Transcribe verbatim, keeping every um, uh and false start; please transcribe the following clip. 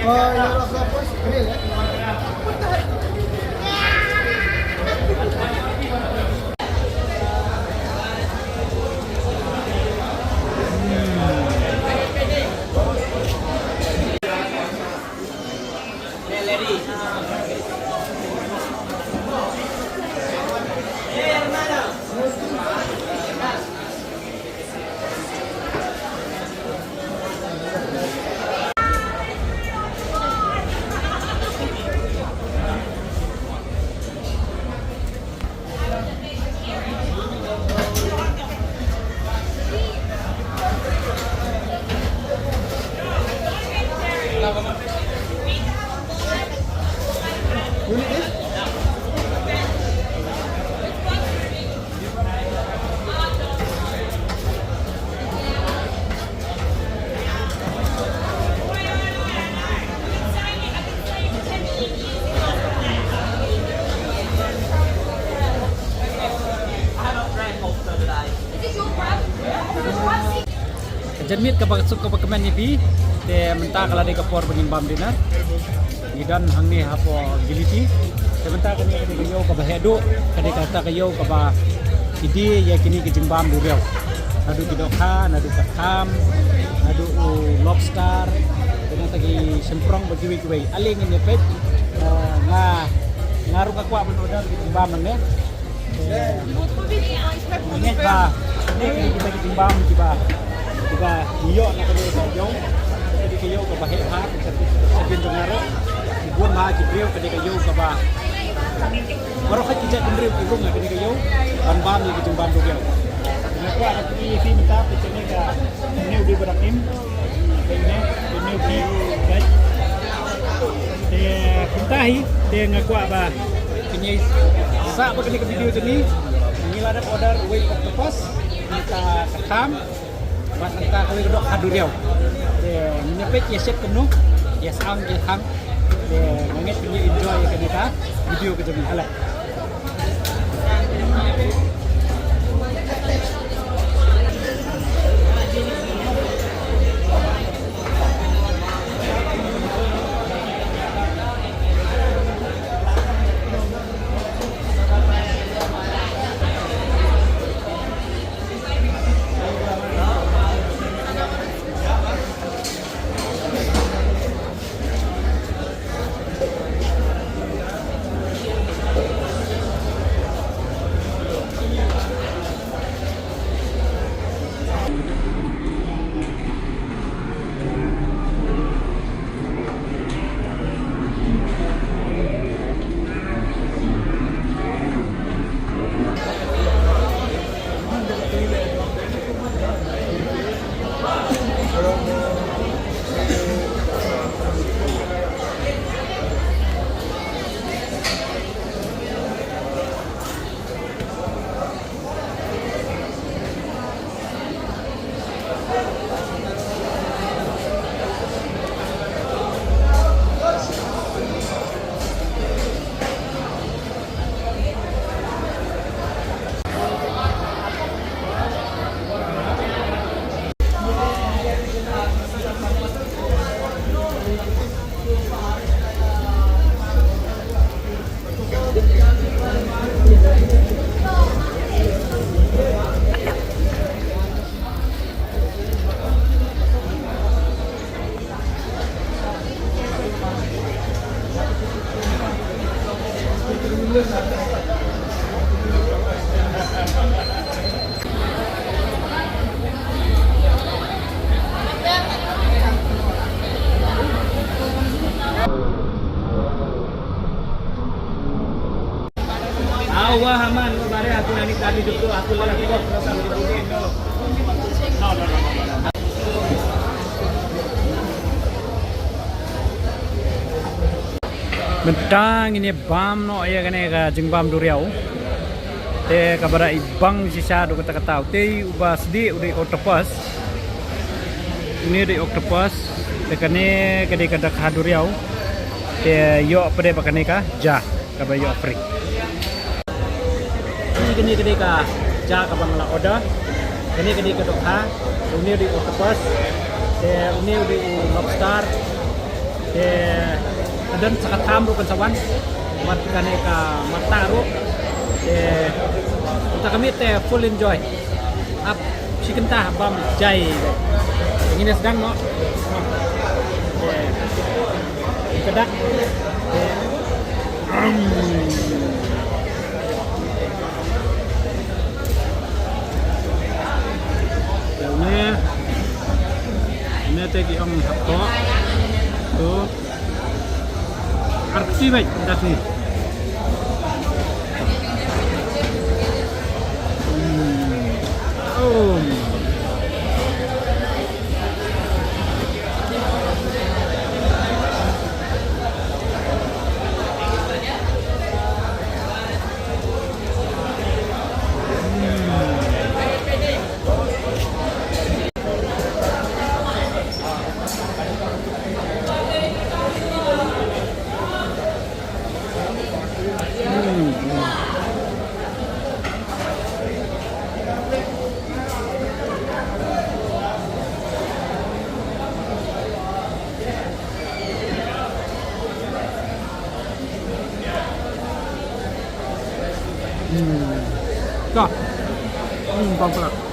Ka janmiet kaba suk kaba kmen ïa phi. Te mynta ka la dei ka por ba ngin bam dinner. Ngi don hangne hapoh Giliti. Te mynta kane ka dei ka ïew kaba heh duh, ka dei kata ka ïew kaba ki die ïa kine ki jingbam duriaw. Naduh ki dohkha, naduh ka kham, naduh u lobster, te nangta ki shymprong bad kiwei kiwei. Ale ngin ïa peit, eh, nga, nga ruh nga kwah ban order ki jingbam nangne. Ngeit ba kine ki dei kita ki jingbam kiba, kiba ngi ïoh na kane ka ïew. Ka dei ka ïew kaba heh ha ka sha, sha Bintang Ngarok. Ki bun ha ki briew, ka dei ka ïew kaba baroh ki jait bynriew ki rung ha kane ka ïew ban bam ïa ki jingbam duriaw. Nga kwah ban ïa phi mynta peit kane ka, une u dei ba dang im. Kane, kane u dei, guys. Te kumta hi, te nga kwah ba phin ïa sah ba kane ka video jong ngi. Ngi la dep order uwei u octopus, nangta ka kham, bad nangta kawei ka dohkha duriaw. Te ngin ïa peit ïa shet kumno, ïa sang ïa hang. Te nga ngeit phin ïa enjoy ïa kane ka video ka jong ngi. Ale. Awa haman, bare aku nani tadi dulu, aku lagi kok, terus aku dibunuhin dulu. Mynta ngin ïa bam noh ïa kane ka jingbam duriaw. Te kaba da i bang shisha dei kata kata. Te uba sdie u dei octopus. Une u dei octopus. Te kane ka dei ka dohkha duriaw. Te ïoh pat de ba kane ka ja kaba ïoh free. Te kane ka dei ka ja kaba nga la order. Kane ka dei ka dohkha. Une u dei octopus. Te une u dei u lobster. Eh, ka don sa ka tham ruh kan sa wan. Wat kane ka mata ruh. Eh, uta ka miet te full enjoy. Ap shi kynta bam jai. Ngin ïa sdang noh. Eh, ka dak. Eh, am. Te une, une te ki ong hapdeng. To. Arti baik, kasih. Hmm. Oh. Hmm. Ka. Hmm, bang pala.